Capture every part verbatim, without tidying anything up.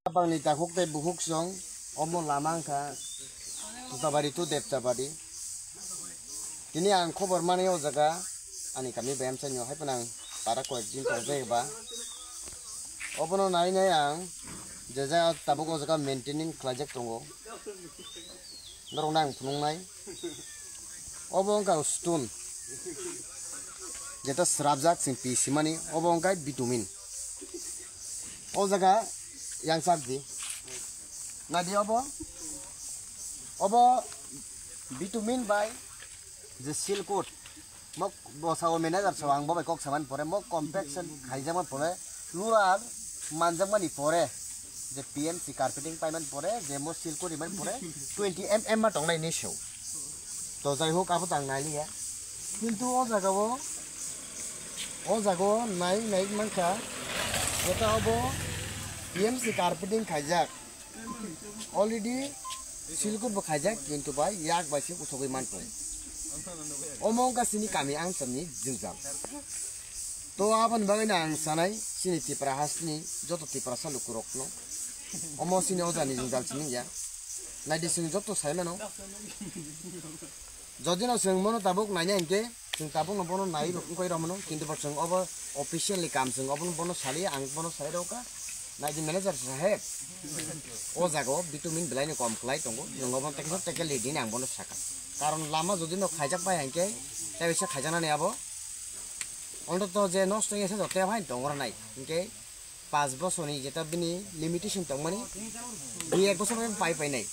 Bangni takhuk tei bukhuk song omo lama wngkha Tutabari to Depchabari. Tini ang khobor mani o jaga ani kami bayam sanyo hai phano ang para koyek din tongjai ba. Obono nai nai ang je jaga tabuk o jaga maintaining khlaijak tongo. Norok nang phunuknai. Obo wngkha stone. Jeta srapjak sing pi simani. Obo wngkha bitumin. O jaga yang sak di. Nadi obo. Obo bitumin bai je silkut. Mok bosao manager so ang bobai kok saman pore mok compaction khaijakman pore lurar manjakmani pore je P M C carpeting paiman pore je mo silkut riman pore twenty M M ma tongnai ni so. To jai hok abo tang nai liya. Kintu o jaga o, o jaga o nai nai mankha jeta obo P M C carpeting khaijak. Already silkut bo khaijak kintu bai yak bai se uthogwi man tong. Omo wngkha sini kami ang samni jingjal. To aboni bagwi no ang sanai sini Tipra hasteni joto Tiprasa lukurokno. Omo sini ojani jingjal sini ya. Naidi sini joto sai mano. Jodi no chwng mono tabuk naina hinkhe chwng tabuk no bono nai rok wngkoi rok mano kintu bo chwng obo officially kam chwng obo bono sali ang bono sai rok kha. Naidi manager saheb o jaga o bitumin belai no kom khlai tongo nwng obo tekhe tekhe lidin ang bono sakha. Karon lama jodi no khaijak bai hinkhe tei bisa khaijaknani abo ontoto je nosto wngya se joto bai tongo nai hinkhe. Pas bosorni jeta bini limitation tongmani, dui ek bosor bai pai painai.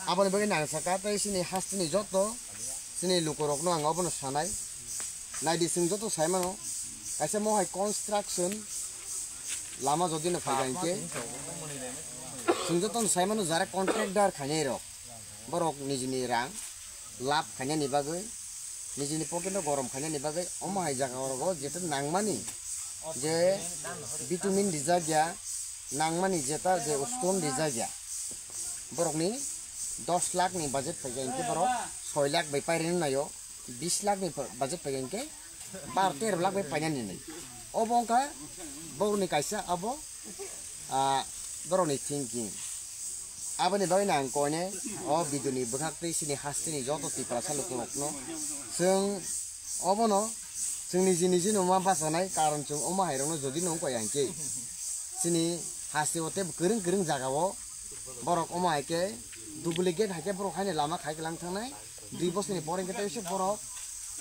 Aboni bagwi nang saka tei sini hasteni joto sini lukurokno ang obono sanai. Naidi chwng joto sai mano, kaisa mohai construction lama jodi no phaiga hinkhe chwng joto no sai mano jara contractor khainai rok. Borok nijini rang lab khainani bagwi, nijini pocket no gorom khainani bagwi omo hai jaga orogo jeta nangmani je bitumin rijak ya, nangmani jeta je stone rijak ya, borokni dos lakh ni budget phaikha hinkhe borok soi lakh bai pairino naio, bis lakh ni budget phaikha hinkhe bar tero lakh bai painani nai. Obo wngkha borokni kaisa abo, ah, borokni thinking. Aboni bagwi ang koine o video ni bwkhak tei sini hasteni joto Tiprasa lukurokno chwng obono chwng niji niji no ma bachanai karon chwng omo hai rokno jodi no wngkha hinkhe sini haste o tei kwrwng kwrwng jaga o borok omo hai khe duplicate hai khe borok haino lama khai kwlang thangnai. Dui bosorni pore hinkhe tei se borok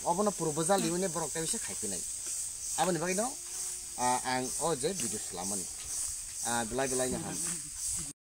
obono proposal riwi borok tei se khai phinai. Aboni bagwi no, ah, ang o je video swlamani. Ah, belai belai no ham.